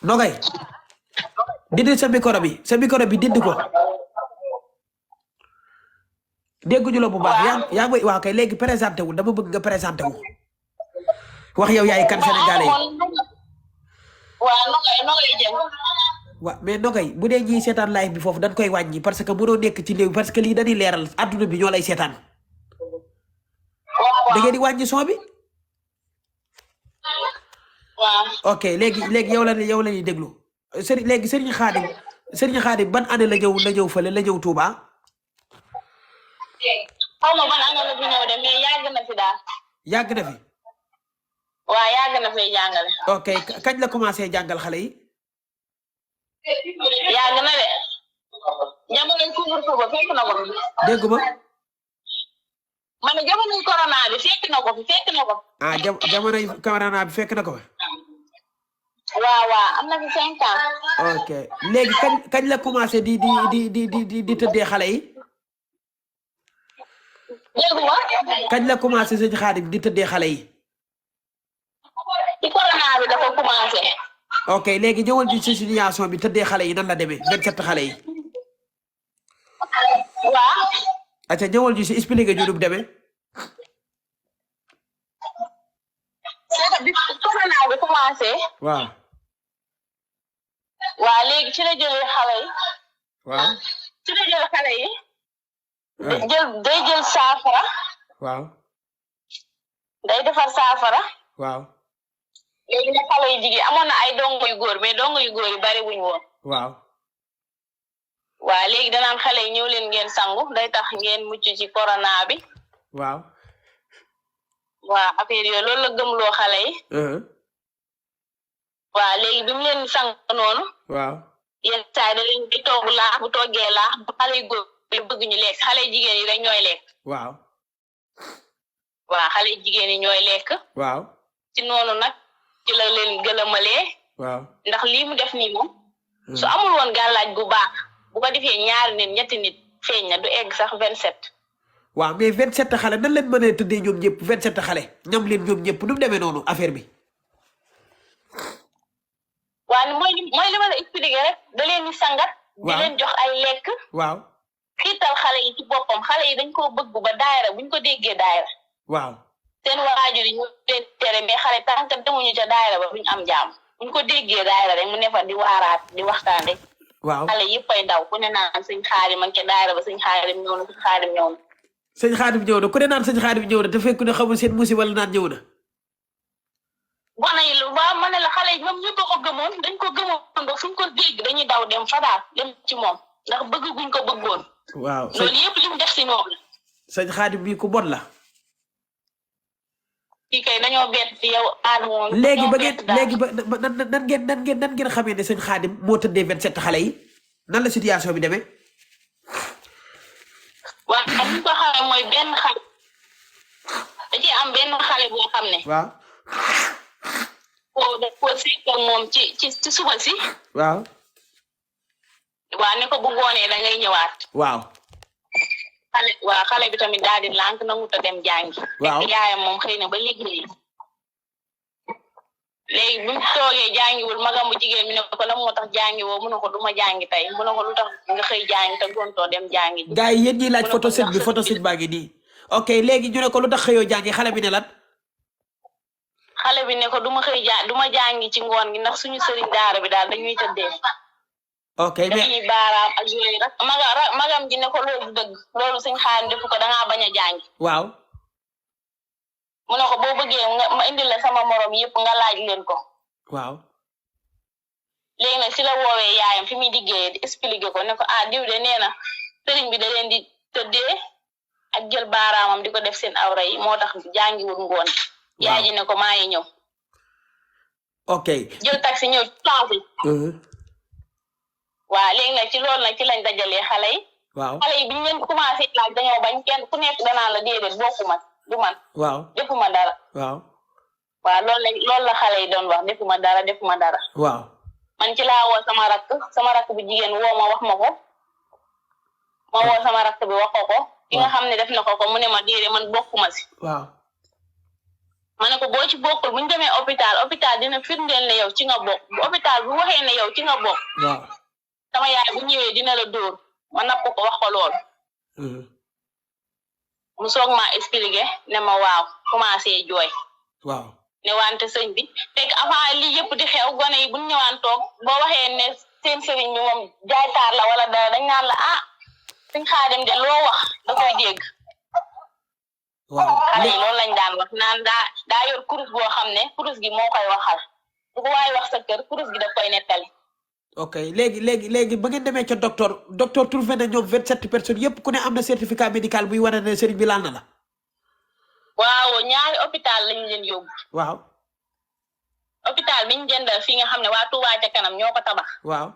Nogay dindi sa micro bi dindi ko dégguñu la bu baax yaa ngi waaw kay léegi présenté wu dama bëgg nga présenté wu wax yow yaay kan sénégalais waaw mais Nogay bu dee ñiy seetaan live bi foofu dañ koy wàññi parce que mënoo nekk ci néew parce que lii dañuy leeral adduna bi ñoo lay seetaan da ngeen di wàññi son bi ok léegi yow la ñuy déglu léegi Serigne Khadim ban année la ñëw fële la ñëw Touba. xaw ma ban année la fi ñëw de mais yàgg na fi daal. yàgg na fi. waaw yàgg na fay jàngale. ok kañ la commencé jàngal xale yi. yàgg na de jamonoy couvre-feu ba fekk na ko fi. dégg ma. ma ne jamonoy corona bi fekk na ko fi. ah jamonoy corona bi fekk na ko fi. waaw am na fi 5 ans. ok léegi kañ la commencé di tëddee xale yi. dégg ma. kañ la commencé sëñ Khadim di tëddee xale yi. ci corona bi dafa commencé. ok léegi ñëwal ci situation bi tëddee xale yi nan la demee 27 xale yi. waaw. acca ñëwal ci expliqué ñu nu mu demee. c'est que bi corona bi commencé. waaw. waaw léegi ci la jëlee xale yi. waaw. ci la jël xale yi. day jël saafara. waaw. day defar saafara. waaw. léegi nag xale yu jigéen amoon na ay dongo yu góor mais dongo yu góor yi bari wuñ woon. waaw. waaw léegi danaan xale yi ñëw leen ngeen sangu day tax ngeen mucc ci corona bi. waaw. waaw affaire yooyu loolu la gëmloo xale yi. waaw léegi bi mu leen sang noonu. waaw. yenn saa yi da leen di togg laax bu toggee laax bu xale yu góor yi bëgg ñu lekk xale yu jigéen yi rek ñooy lekk. waaw. waaw xale yu jigéen yi ñooy lekk. waaw. ci noonu nag ci la leen gëlëmalee. waaw. ndax lii mu def nii moom. su amul woon gàllaaj bu baax bu ko defee ñaari nit ñetti nit feeñ na du egg sax 27. waaw mais 27 xale nan leen mënee tëddee ñoom ñëpp 27 xale ñam leen ñoom ñëpp nu mu demee noonu affaire bi. waaw mooy li ma la expliqué rek da leen di sangat. di leen jox ay lekk. waaw. xiital xale yi ci boppam xale yi dañ koo bëgg ba daayira buñ ko déggee daayira. waaw. seen waajur yi ñu leen tere mais xale tant que demuñu ca daayira ba duñ am jàmm buñ ko déggee daayira rek mu ne fa di waaraat di waxtaan rek. waaw xale yëpp ay daw ku ne naan sëñ Xaadim man ca daayira ba sëñ Xaadim ñëw na sëñ Xaadim ñëw na. sëñ Xaadim ñëw na ku ne naan sëñ Xaadim ñëw na te fekk ne xamul seen musiba la naan ñëw na. gone yi lu waaw ma ne la xale yi ñoom ñëpp ko gëmoon dañ ko gëmoon ba fuñ ko dégg dañuy daw dem fa daal dem ci moom ndax bëgg guñ ko bëggoon. waaw loolu yëpp li mu def si ñoom la. sëñ Xaadim bii ku bon la. kii kay dañoo bett yow Adama. léegi ba ngeen léegi ba nan ngeen xamee ne sëñ Xaadim moo tëddee 27 xale yi nan la situation bi demee. waaw ni ñu ko xamee mooy benn xale da ciy am benn xale boo xam ne. waaw. koo seqal moom ci suba si. waaw. waa ne ko bu ngoonee da ngay ñëwaat. waaw. xale bi tamit daal di lànk nangu ta dem jàngi. waaw fekk yaayam moom xëy na ba liggéey. léegi bu ñu toogee jàngiwul magam bu jigéen mi ne ko la moo tax jàngi woo mu ne ko du ma jàngi tey mu ne ko lu tax nga xëy jàngi te gontoo dem jàngi. gars yi yéen ñiy laaj photo sëñ baa ngi nii. ok léegi ñu ne ko lu tax xëyoo jàngi xale bi ne lan. xale bi ne ko du ma jàngi ci ngoon gi ndax suñu sëriñ daara bi daal dañuy tëddee. ok mais dañuy baaraam ak yooyu rek magam ji ne ko loolu dëgg loolu suñ xaar defu ko dangaa bañ a jàngi. waaw. mu ne ko boo bëggee ma indil la sama morom yëpp nga laaj leen ko. waaw. léegi nag si la woowee yaayam fi muy liggéeyee di expliqué ko ne ko diw de nee na sëriñ bi da leen di tëddee ak jël baaraamam di ko def seen awra yi moo tax jàngiwul ngoon. yaay ji ne ko maa ngi ñëw. ok jël taxi ñëw ci plan bi. waaw léegi nag ci loolu nag ci lañ dajalee xale yi. waaw xale yi bi ñu leen commencé laaj dañoo bañ kenn ku nekk danaa la déedéet bokkuma du man. waaw defuma dara. waaw. waaw loolu la xale yi doon wax defuma dara. waaw. man ci laa woo sama rakk bu jigéen woo ma wax ma ko. ma woo sama rakk bi wax ko. ki nga xam ne def na ko mu ne ma déedéet man bokkuma si. waaw. ma ne ko boo ci bokkul bu ñu demee hôpital dina firndeel ne yow ci nga bokk bu hôpital bu waxee ne yow ci nga bokk waaw sama yaay bu ñëwee dina la dóor ma napp ko wax ko lool mu soog maa expliqué ne ma waaw commencé jooy waaw ne wante sëñ bi fekk avant lii yëpp di xew gone yi bu ñu ñëwaan toog boo waxee ne seen sëriñ bi moom jaaytaar la wala dara dañ naan la suñ Xaadim de loo wax da koy dégg waaw xale yi loolu lañ daan wax naan daa yor kurus boo xam ne kurus gi moo koy waxal bu ko waay wax sa kër kurus gi daf koy nettali ok léegi ba ngeen demee ca docteur trouvé na ñoom 27 personnes yëpp ku ne am na certificat médical buy wane ne sëriñ bi laal na la waaw ñaari hôpital lañ leen yóbbu waaw hôpital biñu jëndal fii nga xam ne waa Touba ca kanam ñoo ko tabax waaw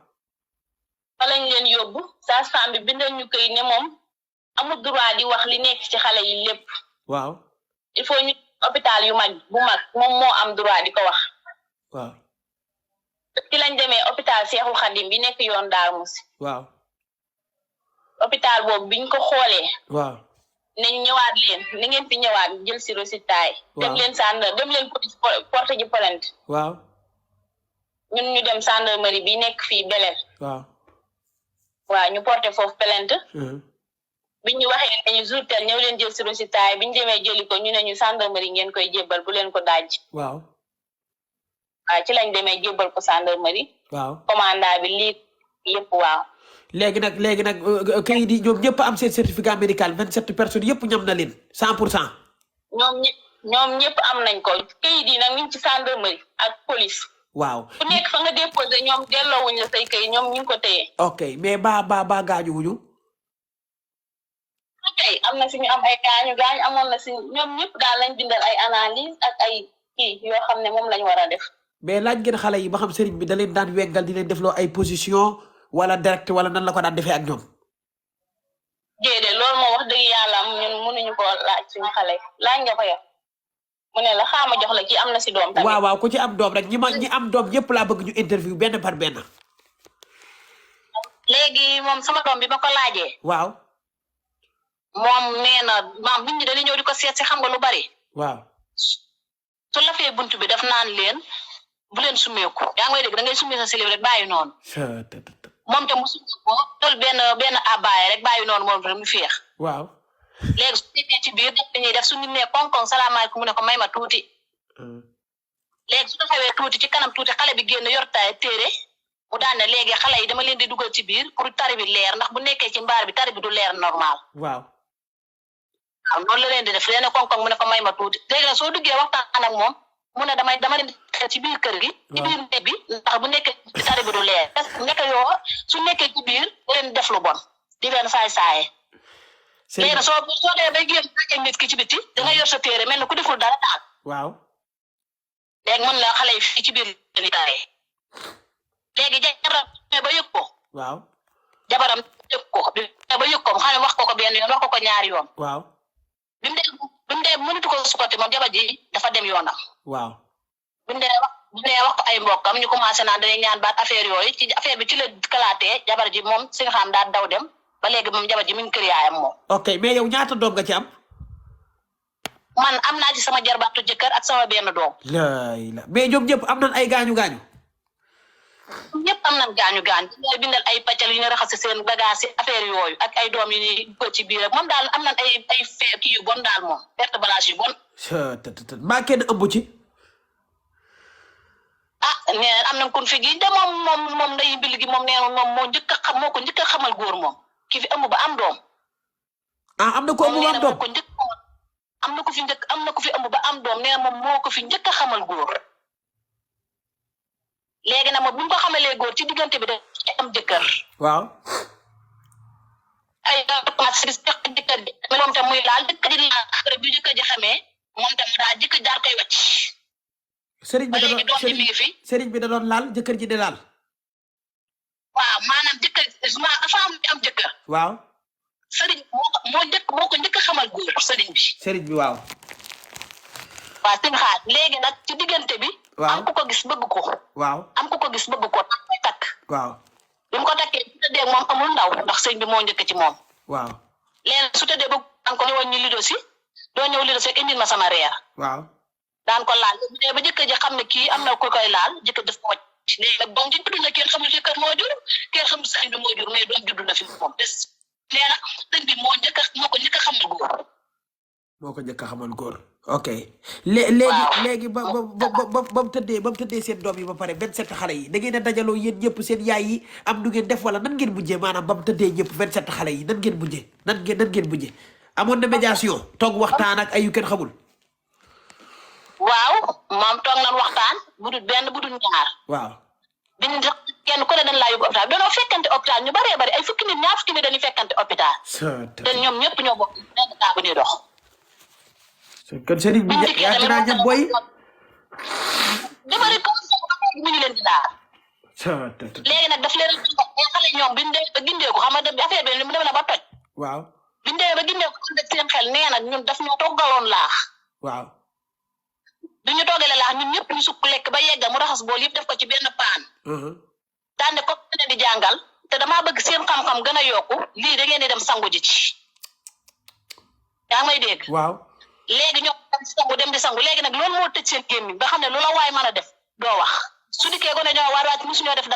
fa lañ leen yóbbu sage-femme bi bindal ñu koy ne moom amul droit di wax li nekk ci xale yi lépp waaw il faut ñu hôpital yu mag bu mag moom moo am droit di ko wax waaw ci lañ demee hôpital Seexul Xadim bi nekk yoon Daaru Musi waaw hôpital boobu biñ ko xoolee waaw nañ ñëwaat leen ni ngeen fi ñëwaat jël si résultat yi dem leen dem leen police porte ji plainte waaw ñun ñu dem gendarmerie bi nekk fii Belel waaw ñu porté foofu plainte biñ ñu waxee ne ñu jour tel ñëw leen jël si résultat yi biñ demee jëli ko ñu ne ñu gendarmerie ngeen koy jébbal bu leen ko daaj waaw ci lañ demee jébbal ko gendarmerie waaw commandant bi lii yëpp waaw léegi nag kayit yi ñoom ñëpp am seen certificat médical 27 personnes yëpp ñam na leen 100%. ñoom ñëpp am nañ ko kayit yi nag ñu ngi ci gendarmerie ak police. waaw ku nekk fa nga déposé ñoom delloowuñ la say kayit ñoom ñu ngi ko téye. ok mais ba gaañu wuñu. ok am na si ñu am ay gaañu amoon na si ñoom ñëpp daal lañ bindal ay analyse ak ay kii yoo xam ne moom lañ war a def. mais laaj ngeen xale yi ba xam sëriñ bi da leen daan weggal di leen defloo ay position wala direct wala nan la ko daan defee ak ñoom. déedéet loolu moom wax dëgg yàlla ñun mënuñu ko laaj suñu xale laaj nga ko yow mu ne la xaama jox la ci am na si doom tamit. waaw ku ci am doom rek ñi am doom ñëpp laa bëgg ñu interview benn par benn. léegi moom sama doom bi ma ko laajee. waaw. moom nee na maam nit ñi dañuy ñëw di ko seet si xam nga lu bari. waaw. su la fee buntu bi daf naan leen bu leen sumeeku yaa ngi may dégg da ngay sumee sa silib rek bàyyi noonu. moom te mu sumee ko tol benn abbaay rek bàyyi noonu moom rek mu féex. waaw. léegi su nekkee ci biir dañuy def su nit nee koŋ-koŋ salaamaaleykum mu ne ko may ma tuuti. léegi su taxawee tuuti ci kanam tuuti xale bi génn yor taay téere mu daan ne léegi xale yi dama leen di dugal ci biir pour tari bi leer ndax bu nekkee ci mbaar bi tari bi du leer normal. waaw. waaw noonu la leen di def leen koŋ-koŋ mu ne ko may ma tuuti léegi nag soo duggee waxtaan ak moom mu ne dama leen di ci biir kër gi. ci biir néeg bi ndax bu nekkee ci tari bi du leer. parce que nekk yoo su nekkee ci biir da leen def lu bon di leen saay-saaye. léegi nag soo dee bay génn ak nit ki ci biti da nga yor sa téere mel ni ku deful dara daal. waaw. léegi mën na xale yi fii ci biir ni taree léegi jabaram ba yëg ko. waaw. jabaram yëg ko ba yëg ko xam ne wax ko benn yoon wax ko ñaari yoon. waaw. bi mu dee mënatu ko supporté moom jabar ji dafa dem yoonam. waaw. bi mu dee wax ko ay mbokkam ñu commencé naan dañuy ñaan baat affaire yooyu ci affaire bi ci la kalaatee jabar ji moom si nga xam daal daw dem ba léegi moom jabar ji mi ngi kër yaayam moom. ok mais yow ñaata doom nga ci am. man am naa ci sama jarbaatu jëkkër ak sama benn doom. la mais ñoom ñëpp am nañ ay gaañu. ñëpp am nañ gaañu ñooy bindal ay pàccal yu ñu raxasi seen bagage affaire yooyu ak ay doom yu ñuy dugal ci biir moom daal am nañ ay kii yu bon daal moom perte blanche yu bon. mbaa kenn ëmb ci. nee am nañ kun fi gi de moom nday bil gi moom nee moom moo ko njëkk a xamal góor moom ki fi ëmb ba am doom. am na ko ëmb ba am doom am na ko fi ëmb ba am doom nee na moom moo ko fi njëkk a xamal góor. léegi nag moom bu ñu ko xamalee góor ci diggante bi da am jëkkër. waaw. ay jëkkër ji moom tam muy laal jëkkër ji laal bi jëkkër ji xamee moom tam daal jëkkër daal koy wàcc. sëriñ bi da doon laal jëkkër ji di laal. waaw maanaam jëkkër dafa am jëkkër. waaw. sëriñ moo ko njëkk a xamal góor sëriñ bi. sëriñ bi waaw. waaw sëñ xaar léegi nag ci diggante bi. waaw am ku ko gis bëgg ko. waaw am ku ko gis bëgg ko am koy takk. waaw. bi mu ko takkee su tëddee moom amul ndaw ndax sëñ bi moo njëkk ci moom. waaw. léegi su tëddee bëgg am ko ñëwoon ñu lido si doo ñëw lido si indil ma sama reer. waaw. daan ko laal bu dee ba jëkkër ji xam ne kii am na ku koy laal jëkkër daf ko wàcc léegi nag doom ji judd na kenn xamul jëkkër moo jur kenn xamul sëriñ bi moo jur mais doom judd na fi moom des nee na sëriñ bi moo ko njëkk a xamal góor moo ko njëkk a xamal góor ok léegi ba mu tëddee seen doom yi ba pare 27 xale yi da ngeen a dajaloo yéen ñëpp seen yaay yi am du ngeen def wala nan ngeen mujjee maanaam ba mu tëddee ñëpp 27 xale yi nan ngeen mujjee nan ngeen mujjee amoon na médiation toog waxtaan ak ay yu kenn xamul waaw moom toog nañ waxtaan budul benn budul ñaar waaw biñ kenn ku ne dañ laa yóbbu hôpital dañoo fekkante hôpital ñu baree bari ay fukki nit ñaar fukki nit dañuy fekkante hôpital te ñoom ñëpp ñoo bokk benn kaa bu ñuy dox kon sëriñ bi yaa naa ñam boy di bari ko mi ngi leen di daal léegi nag daf leen xale ñoom biñ demee ba gindeeku xam nga affaire bi mu dem na ba toj waaw biñ demee ba gindeeku ànd ak seen xel nee na ñun daf ñoo toggaloon laax waaw bi ñu toggale laax ñun ñëpp ñu sukk lekk ba yegga mu raxas bool yëpp def ko ci benn paan daande ko leen di jàngal te damaa bëgg seen xam-xam gën a yokku lii da ngeen di dem sangu ji ci yaa ngi may dégg waaw léegi ñoo dem di sangu léegi nag loolu moo tëj seen gémmiñ ba xam ne lu la waay mën a def doo wax su dikkee ko ne ñoo waar waat musuñoo def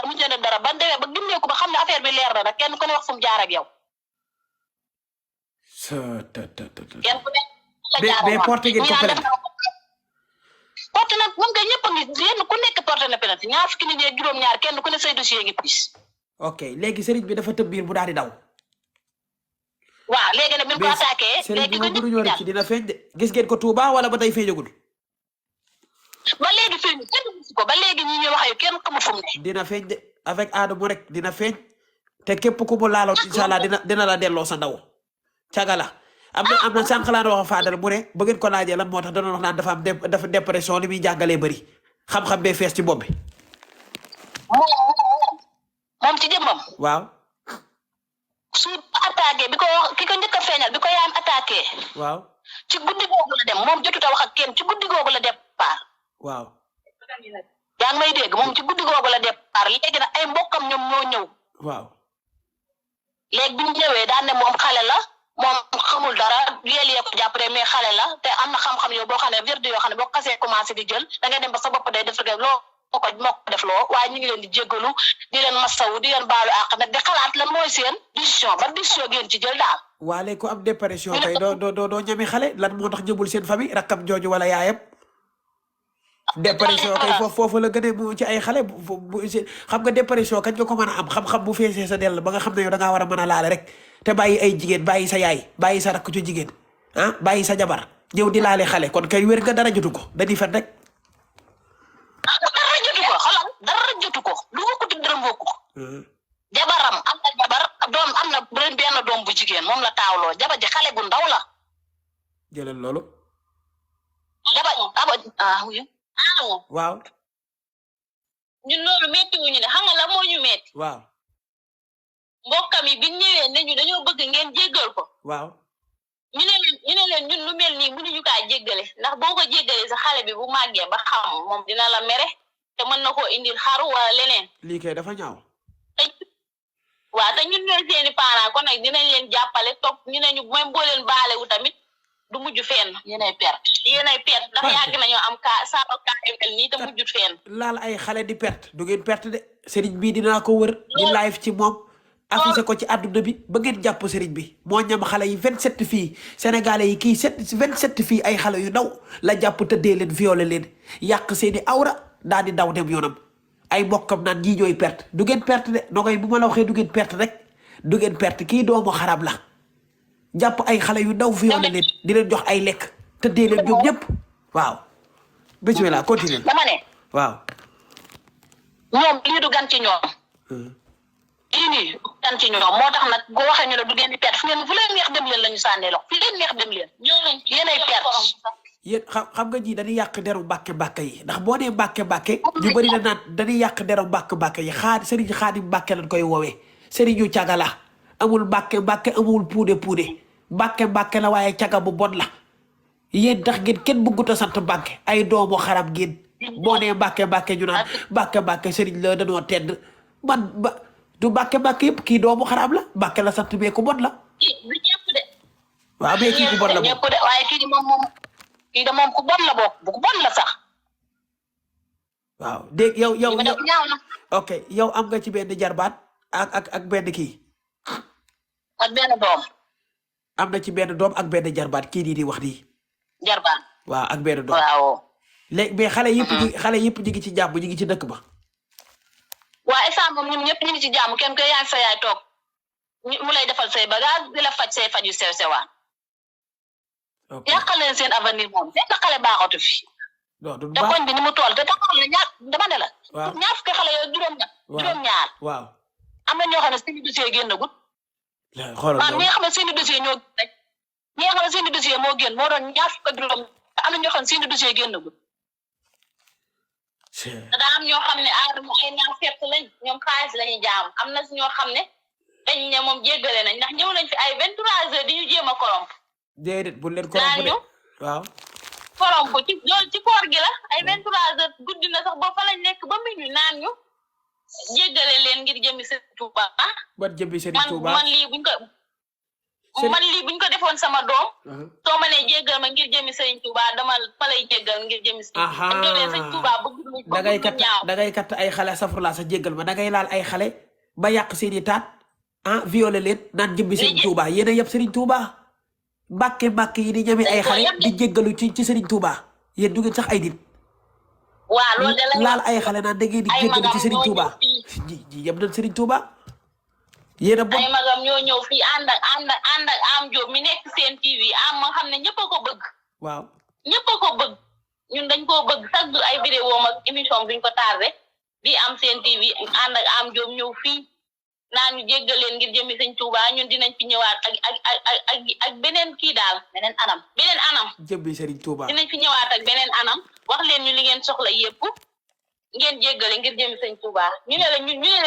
dara ba demee ba gindeeku ba xam ne affaire bi leer na nag kenn ku ne wax fu mu jaar ak yow kenn ku ne mais porte ngeen ko plainte porte nag moom kay ñëpp a ngi yéen ku nekk porte na plainte ñaar fukki nit ñeeg juróom-ñaar kenn ku ne say dossier ngi pis ok léegi sëriñ bi dafa tëb biir bu daal di daw waaw léegi nag bi ñu ko attaqué sëriñ bi moom mënuñoo rek ci dina feeñ de gis ngeen ko Touba wala ba tey feeñagul ba léegi feeñu kenn gis ko ba léegi ñi ñuy wax yu kenn xamul fu mu ne dina feeñ de avec Adamo rek dina feeñ te képp ku mu laaloon incha allah dina la delloo sa ndaw cagala am na sànq laa wax Fadal mu ne ba ngeen ko laajee lan moo tax danoon wax naan dafa dépression li muy jàngalee bëri xam-xam bee fees ci bopp bi moom ci jëmmam waaw su attaqué bi ko ki ko njëkk a feeñal bi ko yaayam attaqué waaw ci guddi googu la dem moom jotut a wax ak kenn ci guddi googu la départ waaw yaa ngi may dégg moom ci guddi googu la départ léegi nag ay mbokkam ñoom ñoo ñëw waaw léegi bi ñu ñëwee daan ne moom xale la moom xamul dara yéel ko jàppale mais xale la te am na xam-xam yow boo xam ne verdi yoo xam ne boo xasee commencé di jël da ngay dem ba sa bopp day def rek loo moo ko def loo waaye ñu ngi leen di jéggalu di leen masawu di leen baalu àq nag di xalaat lan mooy seen décision ba décision ngeen ci jël daal waale ko am dépression kay doo ñami xale lan moo tax ñëbul seen famille rakkam jooju wala yaayam dépression kay foofu la gën a mu ci ay xale xam nga dépression kañ nga ko mën a am xam-xam bu feesee sa dell ba nga xam ne yow da ngaa war a mën a laale rek te bàyyi ay jigéen bàyyi sa yaay bàyyi sa rakk ci jigéen bàyyi sa jabar ñëw di laale xale kon kay wér nga dara jotu ko dañuy fen rek dara jotu ko xoolal dara jotu ko lu ko tudd dara mbokk ko jabaram am na jabar doom am na benn doom bu jigéen moom la taawloo jabar ji xale bu ndaw la jëlal loolu jabar waaw ñun loolu metti wuñu ne xam nga la moo ñu metti waaw mbokkam yi biñ ñëwee ne ñu dañoo bëgg ngeen jéggal ko waaw ñu ne leen ñun lu mel nii mënuñu kaa jéggale ndax boo ko jéggalee sa xale bi bu màggee ba xam moom dina la mere te mën na koo indil xaru wala leneen lii kay dafa ñaaw waaw te ñun ñooy seeni parents kon nag dinañ leen jàppale topp ñu ne ñu même boo leen baalewu tamit du mujj fenn yéenay perte ndax yàgg nañoo am kaa yu mel nii te mujjut fenn laal ay xale di perte du ngeen perte de sëriñ bii dinaa ko wër di live ci moom affiché ko ci àdduna bi ba ngeen jàpp sëriñ bi moo ñam xale yi 27 filles sénégalais yi kii 27 filles ay xale yu ndaw la jàpp tëddee leen violé leen yàq seeni awra daal di daw dem yoonam ay mbokkam naan ñii ñooy perte du ngeen perte de nogay bu ma la waxee du ngeen perte rek du ngeen perte kii doomu xarab la jàpp ay xale yu ndaw violé leen di leen jox ay lekk tëddee leen ñoom ñëpp waaw bismillah continue dama ne waaw ñoom lii du gan ci ñoom lii nii gan ci ñoom moo tax nag boo waxee ñu ne du ngeen di perte fu leen neex dem leen la ñu sànnee lox fu leen neex dem leen yéenay perte yéen xam nga ji dañuy yàq deru mbàkke yi ndax boo nee mbàkke ñu bëri na naan dañuy yàq deru mbàkke yi sëriñ Xaadim Mbàkke lañ koy woowee sëriñu cagala amul mbàkke amul puude mbàkke la waaye caga bu bon la yéen tax ngeen kenn bëggut a sant mbàkke ay doomu xaram ngeen boo nee mbàkke ñu naan mbàkke sëriñ la dañoo tedd man du mbàkke yëpp kii doomu xaram la mbàkke la sant mais ku bon la du ñëpp de waaw mais kii ku bon la moom ñëpp de waaye kii di moom kii de moom ku bon la bokk bu ku bon la sax. waaw dégg yow ñaaw na. ok yow am nga ci benn jarbaat ak benn kii. ak benn doom. am na ci benn doom ak benn jarbaat kii di wax nii. jarbaat. waaw ak benn doom. waaw. léegi mais xale yëpp ñu ngi ci jàmm ñu ngi ci dëkk ba. waa instant moom ñun ñëpp ñu ngi ci jàmm kenn koy yaay sa yaay toog mu lay defal say bagage di la faj say faj yu sew sewaan. ok yàqal leen seen avenir moom benn xale baaxatu fi. non du te baax koñ bi ni mu toll te taxaw na ñaar dama ne la. waaw ñaar fukki xale yooyu juróom-ñaar. waaw am na ñoo xam ne seen i dossier génnagul. xoolal maanaam ñi nga xam ne seen i dossier ñoo rek ñi nga xam ne seen i dossier moo génn moo doon ñaar fukk ak juróom am na ñoo xam ne seen i dossier génnagul. te daa am ñoo xam ne aadama ay naan fekk lañ ñoom xaalis lañuy jaam am na si ñoo xam ne dañ ne moom jéggale nañ ndax ñëw nañ fi ay 23 heures di ñu jéem a koromp. déedéet bu leen koromp de waaw. koromp ci koor gi la ay 23 heures guddi na sax ba fa lañ nekk ba minuit naan ñu jéggale leen ngir jëmi Serigne Touba. ban jëmmi Serigne Touba man lii buñ ko defoon sama doom. soo ma nee jéggal ma ngir jëmi Serigne Touba dama ma lay jéggal ngir jëmi Serigne Touba da ngay kat ay xale safurlaa sa jéggal ma da ngay laal ay xale ba yàq seeni taat violé leen naan jëmmi Serigne Touba yéen a yëpp Serigne Touba mbàkke yi di ñame ay xale di jéggalu ci Serigne Touba yéen du ngeen sax ay nit. waaw loolu de la laal ay xale naan da ngeen di jéggalu ci Serigne Touba ji yem nañ Serigne Touba. yéen a ay magam ñoo ñëw fii ànd ak am Diop mi nekk seen TV am ma xam ne ñëpp a ko bëgg. waaw ñëpp a ko bëgg ñun dañ koo bëgg chaque jour ay vidéo ak émission duñ ko tardé bi am seen TV ànd ak am Diop ñëw fii naa ñu jéggal leen ngir jëmi Sëñ Touba ñun dinañ fi ñëwaat ak beneen kii daal beneen anam. jëmmi Serigne Touba dinañ fi ñëwaat ak beneen anam wax leen ñu li ngeen soxla yépp ngeen jéggale ngir jëmi Sëñ Touba ñu ne la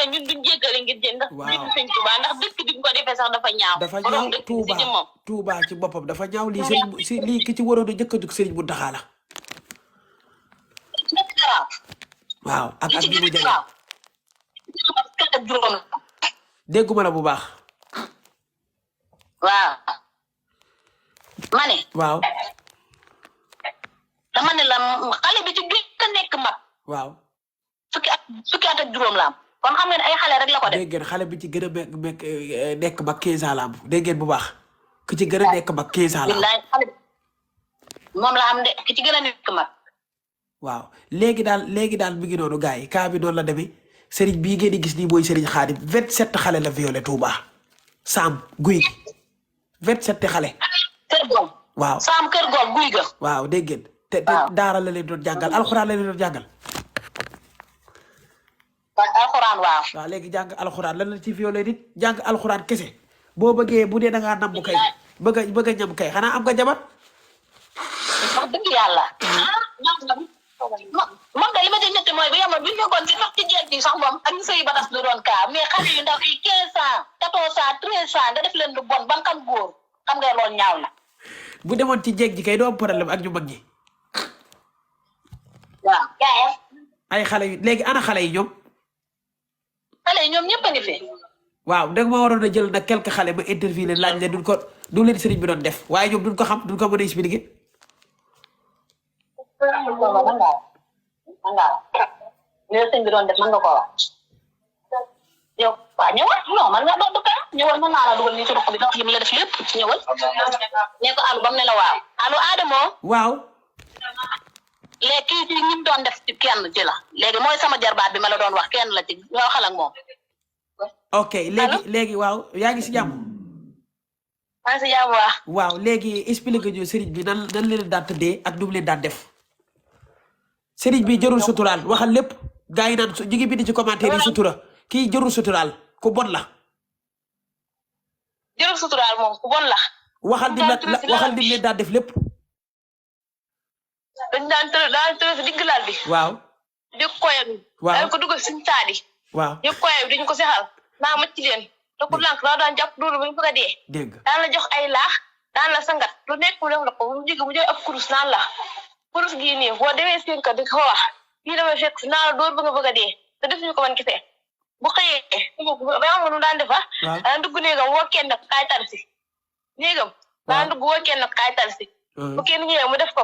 ñun duñ jéggale ngir jëm ndax jëmi Sëñ Touba ndax dëkk bi ko defee sax dafa ñaaw. dafa ñaaw Touba ci boppam dafa ñaaw lii Serigne lii ki ci waroon a njëkk a jug Serigne Mountakha la. waaw ak bi mu jëlee dégguma la bu baax. waaw. ma ne. waaw. dama ne la xale bi ci gën a nekk mag. waaw. fukki at ak juróom la am kon xam ngeen ay xale rek la ko def. dégg ngeen xale bi ci gën a nekk mag 15 ans la am dégg ngeen bu baax. ki ci gën a nekk mag 15 ans la am. xale moom la am de ki ci gën a nekk mag. waaw léegi daal mi ngi noonu gars yi cas bi noonu la demee Serigne bii ngeen di gis nii mooy Serigne Khadim 27 xale la violé Touba. Sam guy gi 27 xale. kër goom. waaw Sam kër goom guy ga. waaw dégg ngeen. te daara la leen doon jàngal alxuraan la leen doon jàngal. alxuraan waaw. waaw léegi jàng alxuraan lan la ci violé nit jàng alxuraan kese boo bëggee bu dee da ngaa namm kay bëgg a ñam kay xanaa am nga jabar. wax dëgg yàlla. moom de li ma ci ñetti mooy bu yemoon bu ñu nekkoon ci ndox ci jeeg ji sax moom ak ñu sëy ba tas du doon kaa mais xale yu ndaw yi 15 ans 14 ans 13 ans nga def leen lu bon ban xam góor xam nga loolu ñaaw na. bu demoon ci jeeg ji kay doo am problème ak ñu mag ñi. waaw. ay xale yu léegi ana xale yi ñoom. xale yi ñoom ñëpp a ngi fi. waaw da nga ma waroon a jël nag quelques xale ma interview leen laaj leen du leen sëriñ bi doon def waaye ñoom duñ ko xam duñ ko mën a expliquer. ñëw sëñ bi doon def mën nga koo wax. yow waaw ñëwal non man nga doon dëkk ñëwal mën naa la dugal nii ci ruq bi nga wax li mu la def lépp ñëwal. ne ko allo ba mu ne la waaw allo Adamo. waaw. léegi kii ci ñi mu doon def ci kenn ci la léegi mooy sama jarbaat bi ma la doon wax kenn la ci ñoo xal ak moom. ok léegi waaw yaa ngi si jàmm. maa ngi si jàmm waa. waaw léegi expliqué ñu sëriñ bi nan leen daan tëddee ak nu mu leen daan def. sëriñ bi jërul suturaal waxal lépp gaa yi naan ñu ngi bind ci commentaire yi sutura kii jërul suturaal ku bon la. jërul suturaal moom ku bon la. waxal ni leen daan def lépp. dañ daan tëral si digg laal bi. waaw. di koyam. waaw dañ ko dugal suñu taadi. waaw di koyam dañ ko sexal naa macc leen. te ku lànk daan jàpp duuru ba ñu bëgg a dee. dégg daan la jox ay laax daan la sangat lu nekk mu def la ko bu mu jóge bu jël ab kurus naan la kurus gii nii boo demee seen kër di ko wax fii damay fekk si naa la dóor ba nga bëgg a dee te defuñu ko man kese bu xëyee ba xam nga nu daan defa daan dugg néegam woo kenn kaay tar si néegam daan dugg woo kenn kaay tar si bu kenn ñëwee mu def ko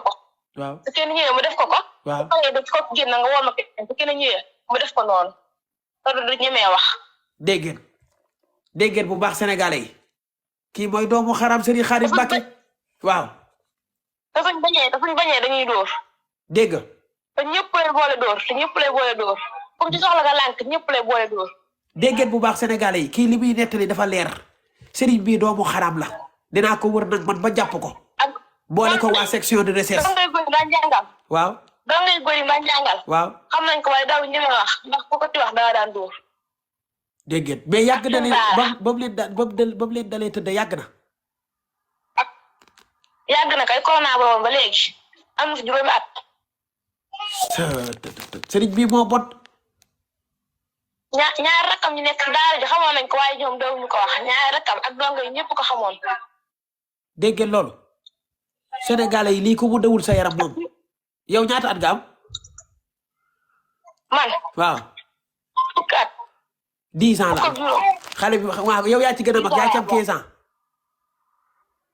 waaw su kenn ñëwee mu def ko waaw xale daf ko génn nga woo ma kenn su kenn ñëwee mu def ko noonu te du ñemee wax dégg ngeen bu baax sénégalais yi kii mooy doomu xaram Serigne Khadim Mbacké waaw te suñ bañee dañuy dóor dégg te ñëpp lay boole dóor comme ci soxla nga lànk ñëpp lay boole dóor dégg ngeen bu baax sénégalais yi kii li muy nettali dafa leer Serigne bii doomu xaram la dinaa ko wër nag man ba jàpp ko ak boole ko waa section de recherche dangay góor nga jàngal waaw dangay góor nga jàngal waaw xam nañ ko waaye daaw ñemee wax ndax ku ko ci wax daa daan dóor dégg ngeen mais yàgg na leen ba mu leen daan ba mu leen dalee tëdd yàgg na yàgg na kay corona ba woon ba léegi am na fi juróomi at Serigne bii moo bon ñaar rakam ñu nekk daara ji xamoon nañ ko waaye ñoom dawuñu ko wax ñaar rakam ak dongo yi ñëpp ko xamoon dégg ngeen loolu sénégalais yi lii ko mu dawul sa yaram moom yow ñaata at nga am man waaw fukki at 10 ans la am xale bi waaw yow yaa ci gën a mag yaa ci am 15 ans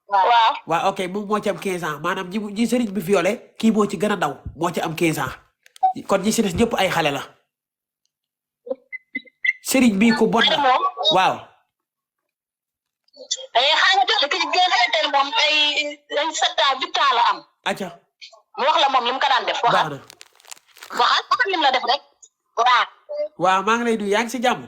waaw waaw ok moom moo ci am 15 ans maanaam ñi Serigne bi violé kii moo ci gën a daw moo ci am 15 ans kon ñi si des ñëpp ay xale la Serigne bii ko bon la waaw xam nga ki gën a teel moom ay 7 ans 8 ans la am acca mu wax la moom li mu ko daan def baax na waxal lim la def rek waaw waaw maa ngi lay nuyu yaa ngi si jàmm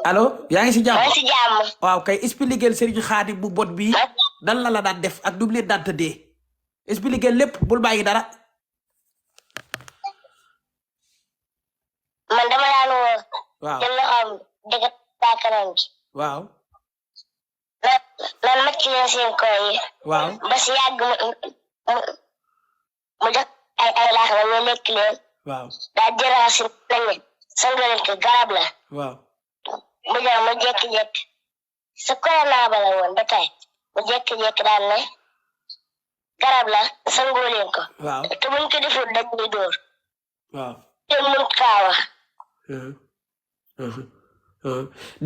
allo yaa ngi si jàmm waaw kay expliquer Serigne Khadim bu bon bii dan la daan def ak nu mu leen daan tëddee expliquer lépp bul bàyyi dara man dama daan woo waaw jël loxoom dëgg baakaram bi waaw lan macc leen seen koy yi waaw ba si yàgg mu jox ay laax ba ñu lekk leen waaw daa jëraa si lañu sanga leen ko garab la waaw mu jox mu jékki-jékki sa corona ba la woon ba tey mu jékki-jékki daan ne garab la sangoo leen ko waaw te buñ ko deful dañuy dóor waaw te mun kaa wax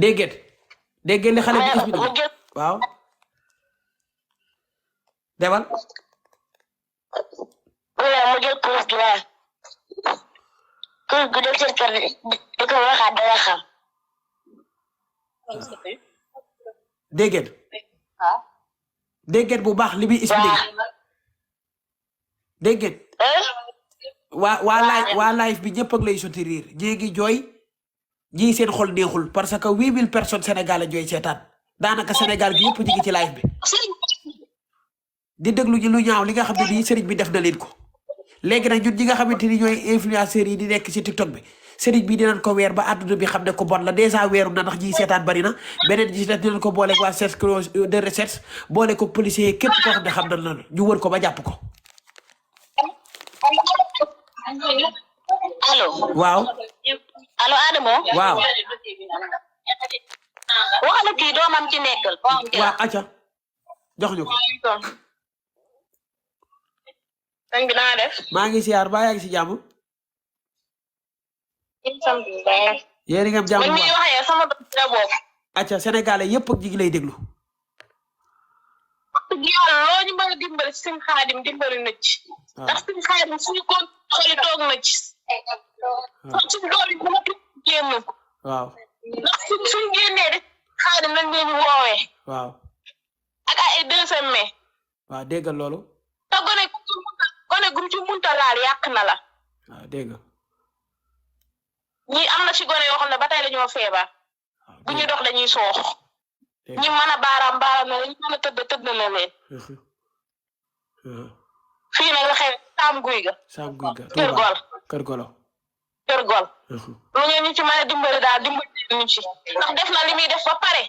dégg ngeen li xale bi expliqué mu jël waaw demal mu jël kuus gi naan kuus gu dem seen kër di ko waxaat danga xam dégg ngeen bu baax li muy expliqué dégg ngeen waa live bi ñëpp ak lay soutenir ñii ngi jooy ñii seen xol neexul parce que 8000 personnes sénégalais jooy seetaan daanaka Sénégal gi yëpp ñu ngi ci live bi di déglu ñu lu ñaaw li nga xam ne nii Serigne bi def na leen ko léegi nag ñun ñi nga xamante ni ñooy influenceurs yi di nekk ci TikTok bi Serigne bi dinañ ko weer ba àdduna bi xam ne ko bon la dèjà weeru na ndax ñiy seetaan bari na beneen ji dinañ ko boole waa cercle de recherche boole ko policier képp koo xam ne xam nañ la ñu wër ko ba jàpp ko. allo waaw allo Adamo waaw waxala kii doomam ci nekkal waaw acca jox ñu ko sëñ bi naa def maa ngi siyaar ba yaa ngi si jàmm yéen a ngi am jàmm man mii waxee sama doom la bokk acca sénégalais yëpp ak ñi ngi lay déglu yàlla loo ñu mën a dimbali si sëñ Xaadim dimbali na ci ndax sëñ Xaadim suñu ko xoli toog na ci suñu doom yi dama tudd génn waaw ndax suñu génnee de Xaadim lañ leen woowee waaw ak ay 2 mai waaw déggal loolu te gone gum ci munta laal yàq na la waaw dégg ñi am na ci gone yoo xam ne ba tey dañoo feebar bu ñu dox dañuy soox ñi mën a baaraam na la ñu mën a tëdd na leen fii nag la xew saam guy ga kër golo lu ngeen ñu ci mën a dimbali daal dimbali ñu ci ndax def na li muy def ba pare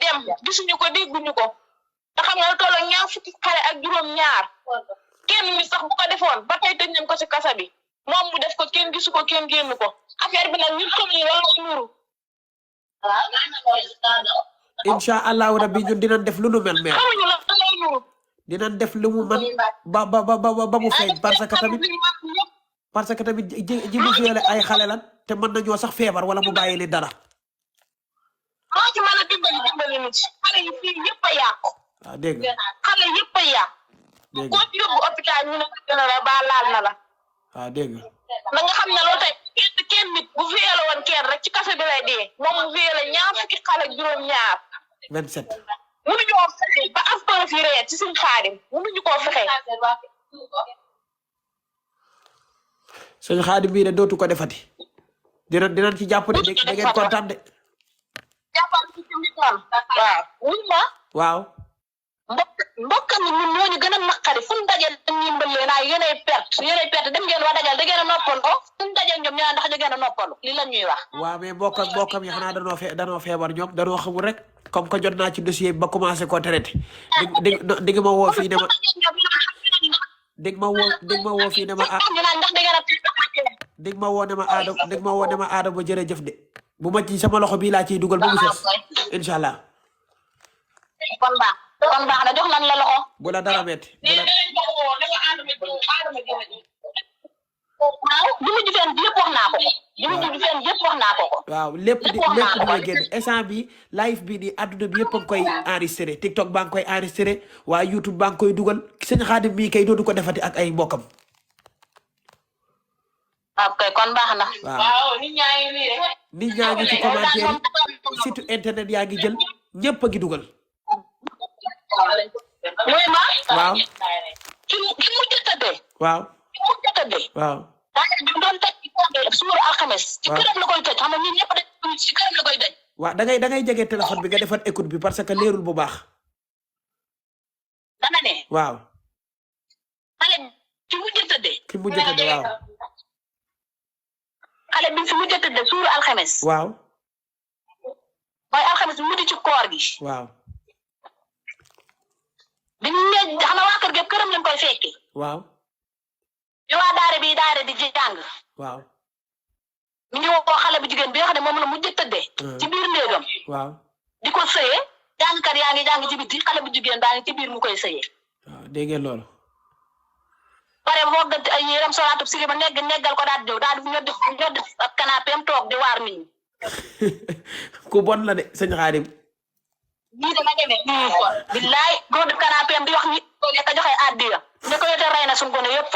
dem gisuñu ko dégguñu ko te xam nga lu toll ñaar fukki xale ak juróom-ñaar kenn mi sax bu ko defoon ba tey tëj nañ ko ci kasa bi moom mu def ko kenn gisu ko kenn génn ko affaire bi nag ñun xamuñu lan lay nuru incha allahu rabbi ñun dinañ def lu nu mel mais xamuñu lan lay nuru dinañ def lu mu man ba mu feeñ parce que tamit ji mu violé ay xale lan te mën nañoo sax feebar wala mu bàyyi leen dara moo ci mën a dimbali nit xale yi fii yëpp a yàqu waaw dégg nga xale yëpp a yàq dégg koo nga ci yóbbu hôpital ñu ne dina la ba laal na la waaw dégg nga na nga xam ne loolu tey kenn nit bu violé woon kenn rek ci kaso bi lay dee moom mu violé ñaar fukki xale ak juróom-ñaar 27 mënuñoo fexe ba askan fi ree ci suñ Xaadim mënuñu koo fexe sëñ Xaadim bii de dootu ko defati dinañ ci jàpp de da ngeen kontaan de jàppal ci nit man waaw wuñ ma waaw mbokkam ni ñun ñooñu gën a naqari fu ñu dajee dañuy mbëllee naa yéenay perte dem ngeen waa dajal da ngeen a noppal ko fu ñu dajee ñoom ñaa ndax da ngeen a noppalu li la ñuy wax waaw mais mbokkam yi xanaa danoo feebar ñoom danoo xamul rek comme que jot naa ci dossier bi ba commencé ko traité di nga ma woo fii ne ma di nga ma woo fii ne ma ah ñu naan ndax da ngeen a di nga ma woo ne ma Adama jërëjëf de bu ma ci sama loxo bii laa ciy dugal ba mu ses incha allah kon baax na jox nan la loxo bu la dara metti waaw bi mu jufeen bi yëpp wax naa ko waaw lépp dina génn instant bi live bi ni adduna bi yëpp a ngi koy enregistré TikTok baa ngi koy enregistré waa YouTube baa ngi koy dugal sëñ Xaadim mii kay dootu ko defati ak ay mbokkam ok kon baax na waaw nit ñaa ngi ci commentaire yi site internet yaa ngi jël ñëpp a ngi dugal muy ma waaw ki mu jëtade waaw waaw bi doon tëj suuru alxames ci këram la koy tëj xam nga ñun ñëpp dañ ci këram la koy daj waaw da ngay jege téléphone bi nga defar écoute bi parce que leerul bu baax dana ne waaw xale ci mu jëtade waaw xale bi fi mu jëtade suuru alxames waaw mooy alxames mu di ci koor gi waaw bi ñu ne xam nga waa kër gi këram lañ koy fekki waaw bi waa daara di jàng waaw mi ngi woo xale bu jigéen bi nga xam ne moom la mujj tëddee ci biir néegam waaw di ko sëyee jàngkat yaa ngi jàng ci biti xale bu jigéen baa ngi ci biir mu koy sëyee waaw dégg ngeen loolu pare woggante ay yéram solaatub silima neggal ko daal di ñëw daal di ñoddi ak canapéem toog di waar nit ñi ku bon la de sëñ Xaadim ñii dama demee billaay góor di canapéem di wax ni nekk joxe addiya ne ko yote rey na suñ gone yëpp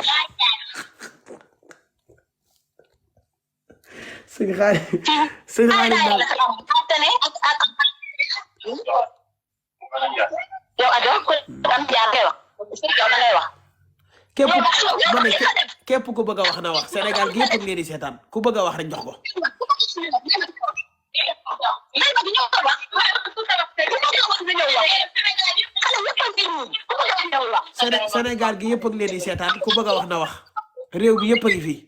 sëñ Xaadim daal tane ak yow ajo ko am jaar ngay wax yow da ngay wax képp ku bëgg a wax na wax Sénégal gi yëpp ngeen di seetaan ku bëgg a wax rek jox ko Sénégal gi yëpp ak leen di seetaan ku bëgg a wax na wax réew bi yëpp a ngi fii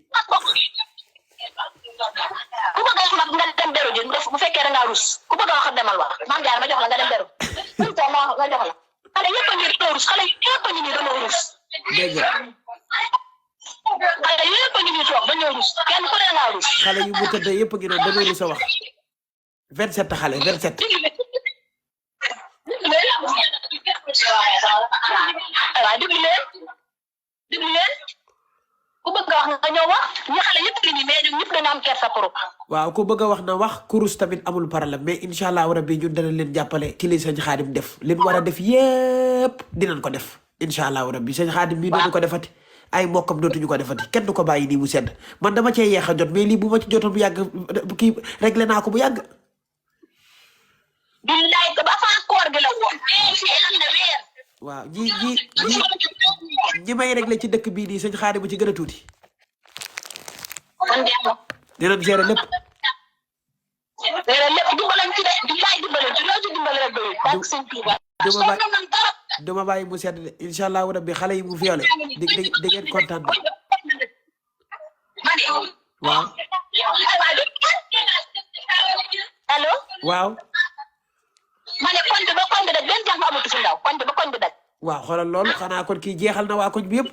ku bëgg a wax nag nga dem beru ji bu fekkee da ngaa rus ku bëgg a wax demal wax maam jaar ma jox la nga dem beru nga jox la xale yëpp a ngi rus xale yëpp a ngi nii dañoo rus dégg nga xale yëpp a ngi nii toog dañoo rus kenn ku ne ngaa rus xale yu mu tëddee yëpp a ngi noonu dañoo rus a wax 27 xale 27 waaw déglu leen ku bëgg a wax nga ñëw wax ñi xale yëpp ngi nii mais ñun ñëpp dañu am kersa pour waaw ku bëgg a wax na wax kurus tamit amul problème mais incha allah rabbi ñun dana leen jàppale ci li sëñ Xaadim def li mu war a def yëpp dinañ ko def incha allah rabbi sëñ Xaadim mii dootu ko defati ay mbokkam dootuñu ko defati kenn du ko bàyyi nii mu sedd man dama cee yeex a jot mais lii bu ma ci jotoon bu yàgg kii réglé naa ko bu yàgg. billaay ba fa koor gi la woon. waaw ñi may réglé ci dëkk bii nii sëñ Xaadim bu ci gën a tuuti. kon dinañ gérer lépp. dimbalan ci de billaay dimbalan ci loo ci dimbale rek doyul. ak sëñ Tuuba. duma bàyyi mu sedd de incha allah rabbi xale yi mu violé di ngeen kontaan de. waaw. allo. waaw. ma ne koñ bi ba koñ bi daj benn jàng amatu si ndaw koñ bi ba koñ bi daj. waaw xoolal loolu xanaa kon kii jeexal na waa koñ bi yëpp.